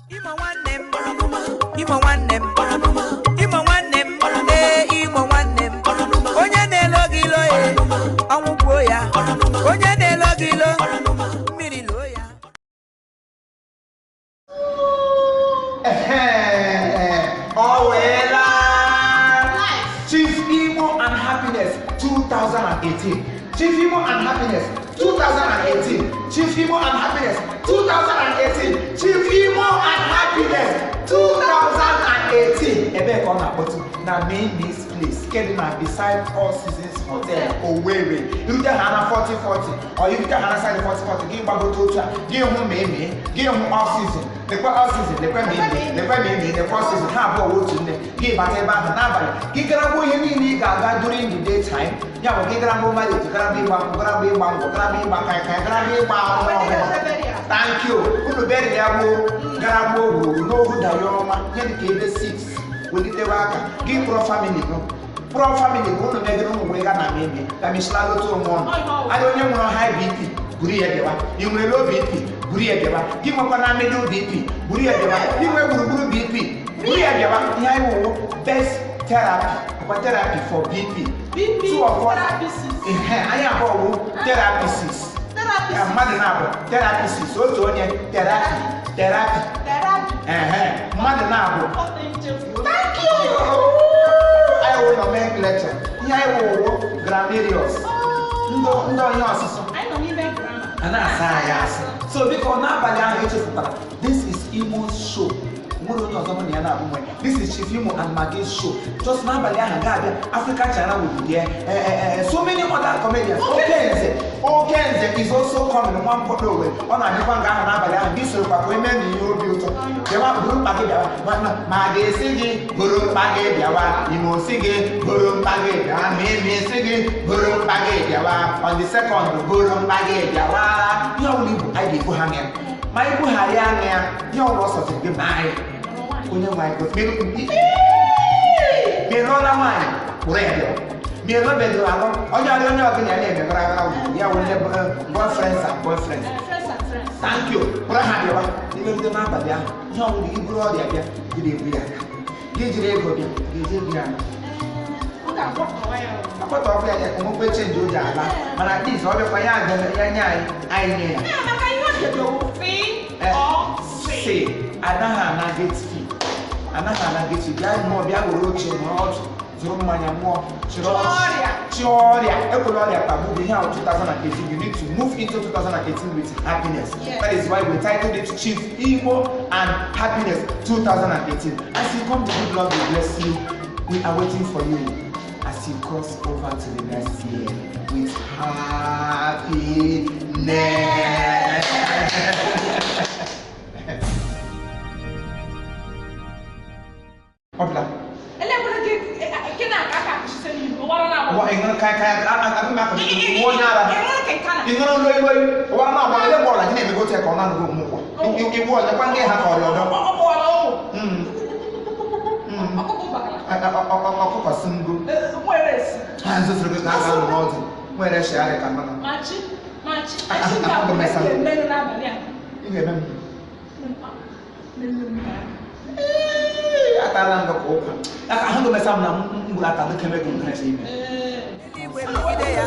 Imo nwanne m, Imo nwanne m, Imo nwanne m, ee Imo nwanne m. Onye na-elo gị ilo ya, ọnwụ gbuo ya. Onye na-elo gị ilo, mmiri loo ya. Ọ weela Chief Imo and Happiness 2018. Chief Imo and Happiness 2018. Chief Imo and Happiness 2018. Chief Imo and Happiness 2018. Ebee ka ọ na-akpọtụ na Mimi's Place nke dị na beside All Seasons Hotel, Owerri. Irute ha na 4040 ọ irute ha na side 4040, gị gbagote otu a, gị hụ Mimi, gị hụ All Season, lekwe All Season, lekwe Mimi, lekwe Mimi, lekwe All Season. Ha abụọ wụ otu nne. Gị bata ebe ahụ n'abalị, gị gara gbuo ihe niile ị ga-aga during the day time. Ya bụ gị gara gbuo marriage, gara gbuo ịgba nkwụ, gara gbuo ịgba ngwọ, gara gbuo ịgba kaikai, gara gbuo ịgba anwụ ọhụrụ. Thank you. Unu beri ya gbuo, gara gbuo gburu n'ohu dayo ọma ihe dịka ebe 6 welitewe aka gị kpụrọ family gị, kpụrọ family gị, unu megide ụmụ wee gaa na Mimi ka mishila lota onwe ọnụ adị. Onye nwere high BP buru ya bịawa, ị nwere low BP buru ya bịawa, gị nwekwa na middle BP buru ya bịawa, gị nwee gburugburu BP buru ya bịawa. Ihe anyị wụwụ best therapy, ọkwa therapy for BP. BP. Two of us. Therapists. Ihe anyị abụọ wụ therapists. Ya mmadụ na-abụ therapists, otu onye therapy therapy. Therapy. Ehe, mmadụ na-abụ. Thank you. Anyị wụ nomenclature, ihe anyị wụ grammarians, ndị onye ọsụsụ. Anyị nọ n'ime grammar. A na-asa anyị asị. So biko, n'abalị ahụ echefutara, this is Imo's show. Nwere onye ọzọ mụ na ya na-abụ nwe. This is Chief Imo and Maggie's show. Just n'abalị ahụ ga-abịa, African China will be there. So many other comedians. Okenze, Okenze is also coming. Nwa mkpọdọ Owe ọ na-adịkwa nga ahụ n'abalị ahụ. Gị sorokwa ka eme na ihe obi ụtọ. Bịawa buru mkpa gị bịawa. Ma a ga-esi gị buru mkpa gị bịawa. Imo si gị buru mkpa gị bịawa, ma emi si gị buru mkpa gị bịawa. On the second, buru mkpa gị bịawa. Ihe ọbụla ibu, anyị ga-ebu ha ya, ma ibugharịa anya ya. Ihe ọbụla ọ sọsịrị gị ma anyị onye nwe anyị gosi. Ma ị lụọla nwaanyị, kpụrụ ya bịawa. Ma ị lụbeghị alụ, onye ọrịa, onye ọbụla ya na-eme gara gara ya wụ ndị boyfriends and boyfriends. Friends and friends. Thank you. Kpụrụ ha bịawa. Imerute n'abalị ahụ, ihe ọbụla gị buru ọrịa bịa, gị na-ebu ya aka. Gị jiri ego bịa, gị eji ego ya aka. Ọ ga-akwakọwa ya. Akpọta ọkụ ya enwekwe change o ji ala, mana at least ọ bịakwa ya aga ya nye anyị, anyị nye ya. Ya maka ihe ọ ga-edo fee ọ si si. Anaghị ana gate fee, anaghị ana gate fee. Bịa mmụọ, bịa were oche nọrọ ọdụ, zụrụ mmanya mmụọ, chịrị ọchị. Ọrịa. Chịa ọrịa, ekwela ọrịa kpagbu gị. Ihe ahụ 2018, you need to move into 2018 with happiness. Yes. That is why we titled it Chief Imo and Happiness 2018. As you come, the good Lord will bless you. We are waiting for you as you cross over to the next year with happiness. Ọbụla. Elekwala gị nke na-aka aka akụchite n'ihu. Ụwara na Wa ị ṅụrụ kai kai agụ m akụ nwa onye ara. Ị ṅụrụ kai kana. Ị ṅụrụ loi loi ụwa na agba ele bọọlụ gị na-emegote ya ka ọ na-anụgo mmụkwa. Iwu ọzọkwa ndị ha ka ọrịa ọdọ. Ọ gbawara ụmụ. Mm. Ọkụkọ bakala. Ọkụkọ si ngo. Nwere esi. Ha nzụzụrụ gị ka a ga-anọ n'ọdụ nwere shigharị ka mmanụ. Machi. Machi. Ah, Echi ah, ga-abụ ah, esi emenụ n'abalị a. Ị ga-eme m. Mmemme m. Ee, atala m gị ka ụkwa aka ahụ gomesa m na mgburu ata dịka emego m ime. Ee. Eluigwe megide ya.